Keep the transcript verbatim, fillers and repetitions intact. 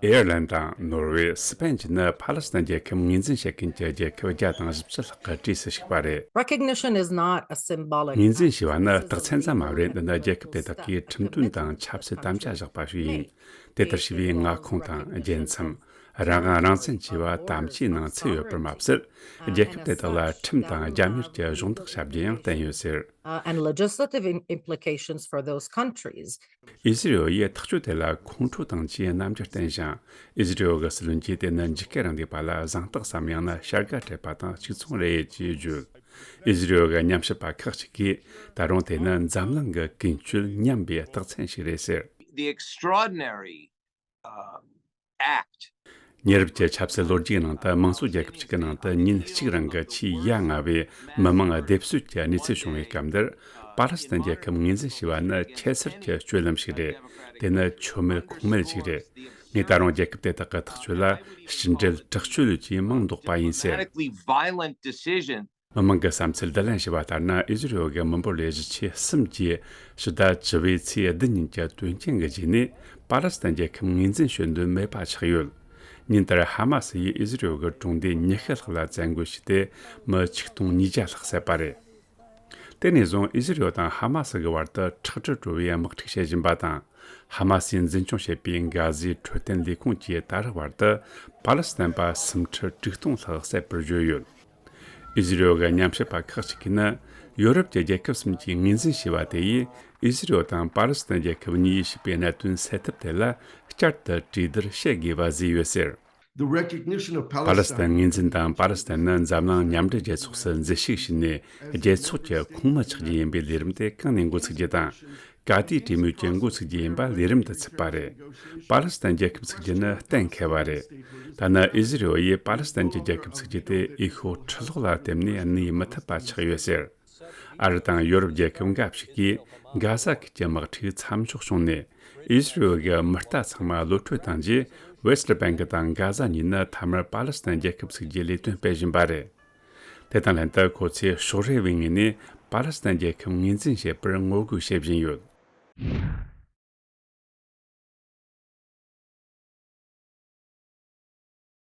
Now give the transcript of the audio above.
ཨེར་ལན་དང་ནོར་ཝེ། སི་པན་བཅས་ནི་ཕ་ལེ་སི་ཐན་རྒྱལ་ཁབ་ངོས་འཛིན་བྱེད་མཁན་གྱི་རྒྱལ་ཁབ་བརྒྱ་དང་བཞི་བཅུ་ལྷག་གི་གྲས་སུ་ཞུགས་པ་རེད། Recognition is not a symbolic ངོས་འཛིན་ཞེས་པ་ནི་རྟགས་མཚན་ཙམ་མ་རེད། འདི་ནི་རྒྱལ་ཁབ་དེ་དག་གིས་ཁྲིམས་དོན་དང་ཆབ་སྲིད་དམ་བཅའ་བཞག་པ་ཞིག་ཡིན། དེ་ལྟར་ཞུས་པའི་མངའ་ཁོངས་དང་རྒྱལ་མཚམས། རང་དབང་རང་བཙན་བཅས་པ་དམ་བཅའི་ནང་ཚུད་ཡོད་པར་མ་ཟད། རྒྱལ་ཁབ་དེ་དག་ལ་ཁྲིམས་དང་རྒྱབ་གཉེར་གྱི་གཞོགས་འདེགས་བྱ་རྒྱུ་ཡང་བསྟན་ཡོད་ཟེར། Uh, and legislative in- implications for those countries. ཨི་ཟི་རི་ཡོ་ཡིས་ཐག་གཅོད་དེ་ལ་ཁོང་ཁྲོ་དང་བཅས་རྣམ་འགྱུར་བསྟན་ཞིང་། ཨི་ཟི་རི་ཡོ་གི་སྲིད་བློན་གྱིས་དེ་ནི་འཇིགས་སྐུལ་རིང་ལུགས་པ་ལ་གཟེངས་རྟགས་སམ། ཡང་ན་བྱ་དགའ་སྤྲད་པ་དང་གཅིག་མཚུངས་རེད་ཅེས་བརྗོད། ཨི་ཟི་རི་ཡོ་གི་ཉམས་ཞིབ་པ་ཁག་ཅིག་གིས་ད་རུང་དེ་ནི་འཛམ་གླིང་གི་ཀུན་སྤྱོད་ཉམས་པའི་རྟགས་མཚན་ཞིག་རེད་ཟེར། The extraordinary, um, act. ཉེ་རབས་ཀྱི་ཆབ་སྲིད་ལོ་རྒྱུས་ནང་དུ་དམངས་གཙོ་རྒྱལ་ཁབ་ཅིག་གི་ནང་དུ་ཉིན་གཅིག་རིང་གི་ཆེས་ཡ་ང་བའི་མི་མང་སྡེབ་གསོད་ཀྱི་གནས་ཚུལ་བྱུང་བའི་སྐབས་འདིར། ཕ་ལེ་སི་ཐན་རྒྱལ་ཁབ་ངོས་འཛིན་བྱས་པ་ནི་ཁྱད་མཚར་གྱི་སྤྱོད་ལམ་ཞིག་རེད། དེ་ནི་ཆོ་མེད་ཁུངས་མེད་ཅིག་རེད། ངས་ད་རུང་རྒྱལ་ཁབ་དེ་དག་གི་ཐག་གཅོད་ལ་ཕྱི་འབྲེལ་དྲག་སྤྱོད་ཀྱིས་མིང་འདོགས་པ་ཡིན་ཟེར། Dramatically violent decision. མི་མང་གི་བསམ་ཚུལ་བསྡུ་ལེན་བྱས་པ་ལྟར་ན། ཨི་ཟི་རི་ཡོ་གི་མི་འབོར་ལས་གཞི་ཆེ་གསུམ་གྱིས་ཕྱི་ཟླ་བཅུ་པའི་ཚེས་བདུན་ཉིན་གྱི་དོན་རྐྱེན་གྱི་རྗེས་ནས་ཕ་ལེ་སི་ཐན་རྒྱལ་ཁབ་ངོས་འཛིན་བྱེད་འདོད་མེད་པ་ཆགས་ཡོད། ཉིན་ལྟར་ཧ་མ་སི་ཡིས་ཨི་ཟི་རི་ཡོ་གི་གྲོང་སྡེ་ཉི་ཤུ་ལྷག་ལ་བཙན་རྒོལ་བྱས་ཏེ། མི་ཆིག་སྟོང་ཉིས་བརྒྱ་ལྷག་བསད་པ་རེད། དེ་ནས་བཟུང་ཨི་ཟི་རི་ཡོ་དང་ཧ་མ་སི་གི་བར་དུ་ཁྲག་དྲི་བྲོ་བའི་དམག་འཁྲུག་བྱེད་བཞིན་པ་དང་། ཧ་མ་སིས་འཛིན་སྐྱོང་བྱེད་པའི་གྷ་ཟའི་འཕྲོད་བསྟེན་ལས་ཁུངས་ཀྱིས་ད་རག་བར་དུ་ཕ་ལེ་སི་ཐན་པ་སུམ་ཁྲི་དྲུག་སྟོང་ལྷག་བསད་པར་བརྗོད་ཡོད། ཨི་ཟི་རི་ཡོ་གི་ཉམས་ཞིབ་པ་ཁག་ཅིག་གིས་ནི། ཡོ་རོབ་ཀྱི་རྒྱལ་ཁབ་གསུམ་གྱིས་ངོས་འཛིན་བྱས་པ་དེ་ཡིས། ཨི་ཟི་རི་ཡོ་དང་ཕ་ལེ་སི་ཐན་རྒྱལ་ཁབ་གཉིས་ཡུལ་ཕྱུག་པའི་གནད་དོན་སེལ་ཐབས་དེ་ལ་བསྐྱར་དུ་གྲོས་བསྡུར་བྱེད་དགོས་པ་བཟོས་ཡོད་ཟེར། The recognition of ཕ་ལེ་སི་ཐན་ངོས་འཛིན་དང་ཕ་ལེ་སི་ཐན་ནི་འཛམ་གླིང་མཉམ་འབྲེལ་རྒྱལ་ཚོགས་སུ་འཛུལ་ཞུགས་བྱས་ནས། རྒྱལ་ཚོགས་ཀྱི་ཁོངས་མི་ཆགས་རྒྱུ་ཡིན་པའི་ལས་རིམ་དེ་གང་ནས་འགོ་ཚུགས་རྒྱུ་དང་། ག་དུས་གྲོས་མོལ་གྱི་འགོ་ཚུགས་རྒྱུ་ཡིན་པ་ལས་རིམ་དུ་ཚུད་པ་རེད། ཕ་ལེ་སི་ཐན་རྒྱལ་ཁབ་ཚུགས་རྒྱུ་ནི་གཏན་འཁེལ་བ་རེད། ཐ་ན་ཨི་ཟི་རི་ཡོ་ཡིས་ཕ་ལེ་སི་ཐན་གྱི་རྒྱལ་ཁབ་ཚུགས་རྒྱུ་དེ་འོས་ཤོག་ཁྲི་ལོག་ལ་བརྟེན་ནས་གནས་མི་ཐུབ་པ་ཆགས་ཡོད་ཟེར། ཨ་རི་དང་ཡོ་རོབ་རྒྱལ་ཁབ་འགའ་ཞིག་གིས་གྷ་ཟ་ཁུལ་གྱི་དམག་འཁྲུག་མཚམས་འཇོག་བྱུང་ནས། ཨི་ཟི་རི་ཡོལ་གྱི་མི་རྟ་ཚང་མ་གློད་བཀྲོལ་བཏང་རྗེས། ཝེ་སི་ཊི་བྷེང་ཀི་དང་གྷ་ཟ་གཉིས་ནི་མཐའ་མར་པ་ལི་སི་ཐན་རྒྱལ་ཁབ་ཚུགས་རྒྱུའི་ལས་དོན་སྤེལ་བཞིན་པ་རེད། དེ་དང་ལྷན་དུ་ཁོ་ཚོས་ཕྱོགས་རེ་བའི་ངོས་ནས་པ་ལི་སི་ཐན་རྒྱལ་ཁབ་ངོས་འཛིན་བྱེད་པར་ངོ་རྒོལ་བྱེད་བཞིན་ཡོད།